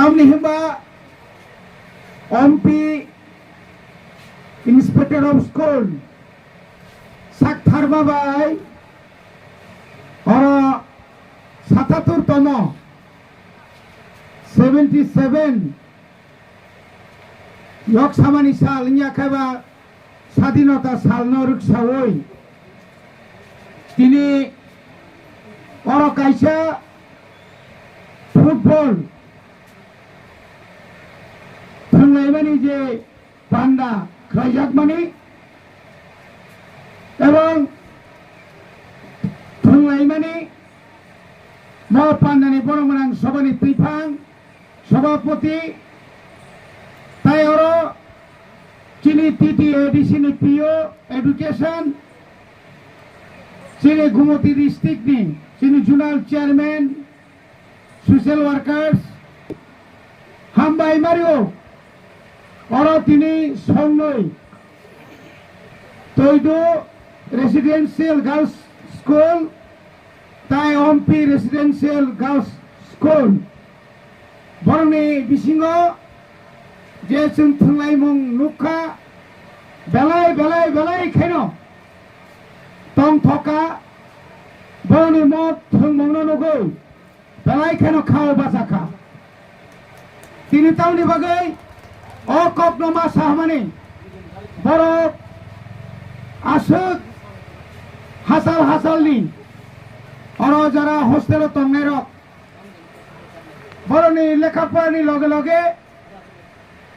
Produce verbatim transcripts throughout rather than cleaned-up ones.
Tamni hwnba M P, Inspector of School, sak tharma bai oro satatur tomo, seventy seven, Lok Sabhani sal wngya khe ba Sadinota salno rwksaui tini oro kaisa football thwnglaimani je panda khlaijakmani ebong thwnglaimani mo pandani borok gwnang sobani twiphang Sabhapati, tai oro chini T T A D C ni P O Education, chini Gumoti district ni chini zonal chairman, social workers, hambai mario. Oro tini songnoi Toidu Residential Girls School, tai Ompi Residential Girls School. Borokni bisingo je chwng thwnglaimung nukha, belai, belai, belai kheno tongthokha, borokni mot thwngmungno nugwi belai kheno khao bachakha. Tini tamoni bagwi o kokno ma sahamani borok aswk hachal hachalni oro jara hostelo tongnairok borokni lekha porani loge loge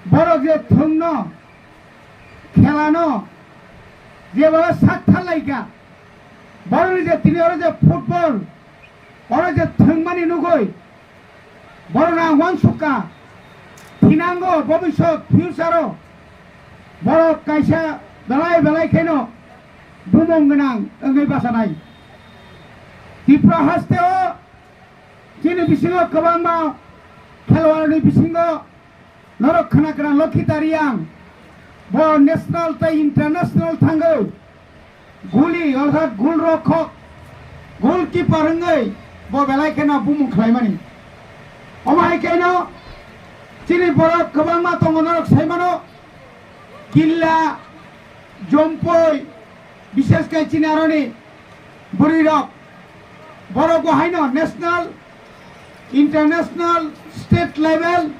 borok je thwngno, khelano, jeba sak tharlaikha, borokni je tini oro je football, oro je thwngmani nugwi, borokno ang uansukha, thinango bobiswt future-o borok kaisa belai belai kheno bumung gwnang wngwi bachanai. Tripura haste-o chini bisingo kwbangma khelwari bisingo norok khna kwrang Lokhi Tariang, bo national tei international thangwi guli orthat gul rokhok, goalkeeper wngwi bo belai kheno bumung khlaimani. Omo hai kheno chini borok kwbangma tongo, norok saimano Killa, Jompoi, bishesh khe chini aroni bwrwi rok, borok bo haino national, international, state level,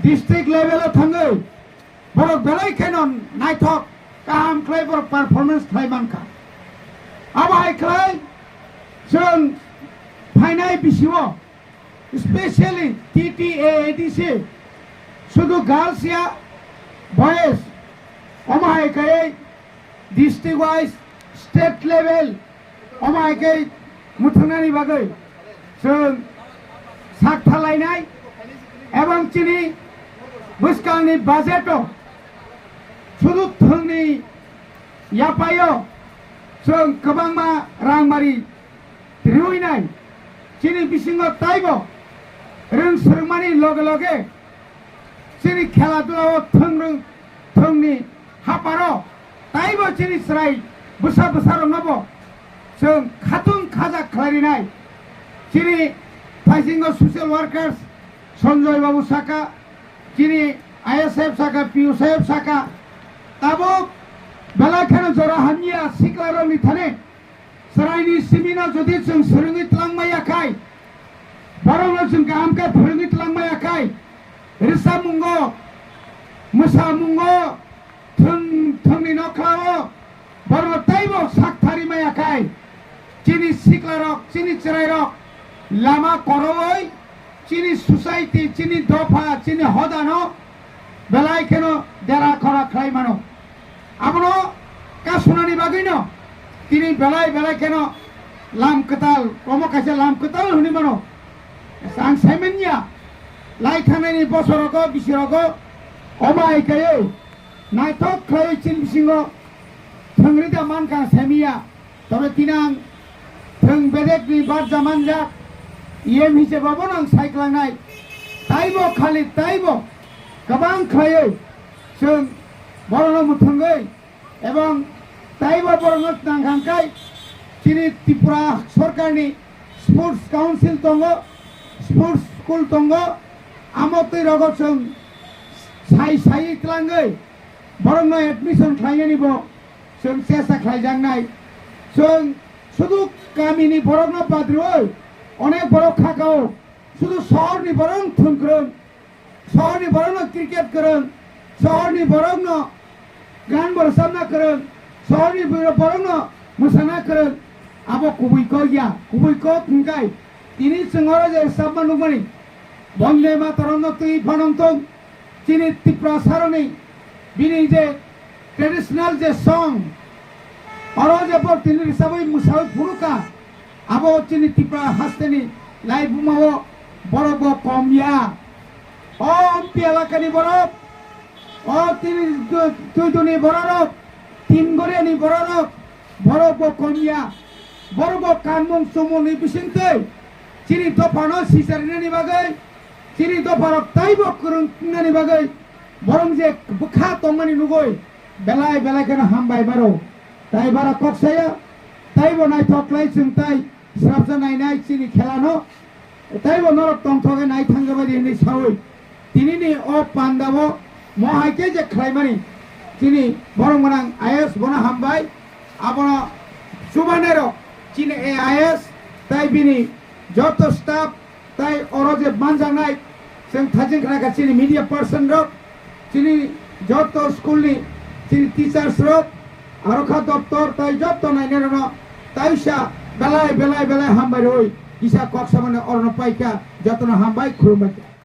district level o thangwi borok belai kheno naithok kaham khlai borok performance khlai mankha. Abo hai khlai chwng phainai bisio specially T T A A D C, sudu girls ya, boys, omo hai khe district wise, state level, omo hai khe mwthwngnani bagwi chwng sak thalainai, ebong chini bwskangni budget o sudu thwngni yapaio chwng kwbangma rangmari riwinai. Chini bisingo taibo rwng swrwngmani loge loge chini khela dula o thwng rwng thwngni haparo taibo chini chwrai bwsa bwsa rokno bo chwng khatung khajak khlai rinai. Chini phaisingo social workers Sanjoy Babu saka, chini I S F saka, P U saheb saka, tabuk belai kheno jora hamya sikla rokni thani. Chwraini simino jodi chwng swrwngwi twlangma yakhai, borokno chwng kaham khe phwrwngwi twlangma yakhai, rwchapmungo, mwsamungo, thwng thwngni nokhlao borokno teibo sak tharwi ma yakhai, chini siklarok, chini chwrairok lama korowi chini society, chini dopha, chini hodano belai kheno dera khora khlai mano. Abono kasunani bagwino tini belai belai kheno lam kwtal, omo kaisa lam kwtal hwnwi mano. Ang saimanya, lai thangnaini bosorogo, bisirogo, omo hai kaiwi naithok khlaiwi chini bisingo thwngri da mankha ang saimanya. Tobe tini ang thwng bedekni barja manjak, E M hisebo bono ang sai klangnai. Taibo khali taibo kwbang khlaiwi chwng borokno mwthangwi ebong taibo borokno tnang kha hwnkhe chini Tripura sorkarni sports council tongo, sports school tongo, Amo twi rogo chwng sai sai tlangwi borokno admission khlainani bo chwng chesta khlaijaknai. Chwng sudu kamini borokno badrwi onek borok khakao, sudu sohorni borok thwng kwrwng, sohorni borokno cricket kwrwng, sohorni borokno gan bo rwchapna kwrwng, sohorni borokno mwsana kwrwng. Abo kubui kok ya, kubui kok hwnkhe tini chwng oro je rwchapma nukmani Bonde Mataramno twi phanang tong. Chini Tiprasaroni bini je traditional je song, oro je bo tini rwchabwi mwsawi phunukha, abo chini Tipra hasteni laibumao borok bo kom ya. O Umpi elakani borok, o tini du-, Tuiduni bororok, Timgoriani bororok, borok bo kom ya. Borok bo kanmung chumungni bisingtwi chini dophano sicharinani bagwi, chini dopharok taibo kwrwng wngnani bagwi borok je bwkha tongmani nugwi belai belai kheno hambai baro. Tai bara kok saya, taibo naithok khlai chwng tai srapsa nainai chini khelano, taibo norok tongthok khe nai thangjabai di hinwi saui. Tinini o pandao mo hai khe je khlaimani, chini borok gwnang I A S bono hambai, abono chubainairok chini A I S tai bini joto staff tai oro je manjaknai chwng thajin khna kha chini media person rok, chini joto school ni chini teachers rok, aro kha doctor tai joto nainai rokno taisa belai belai belai hambai rwi kisa kok samani orono paikha, jotono hambai khulumbai.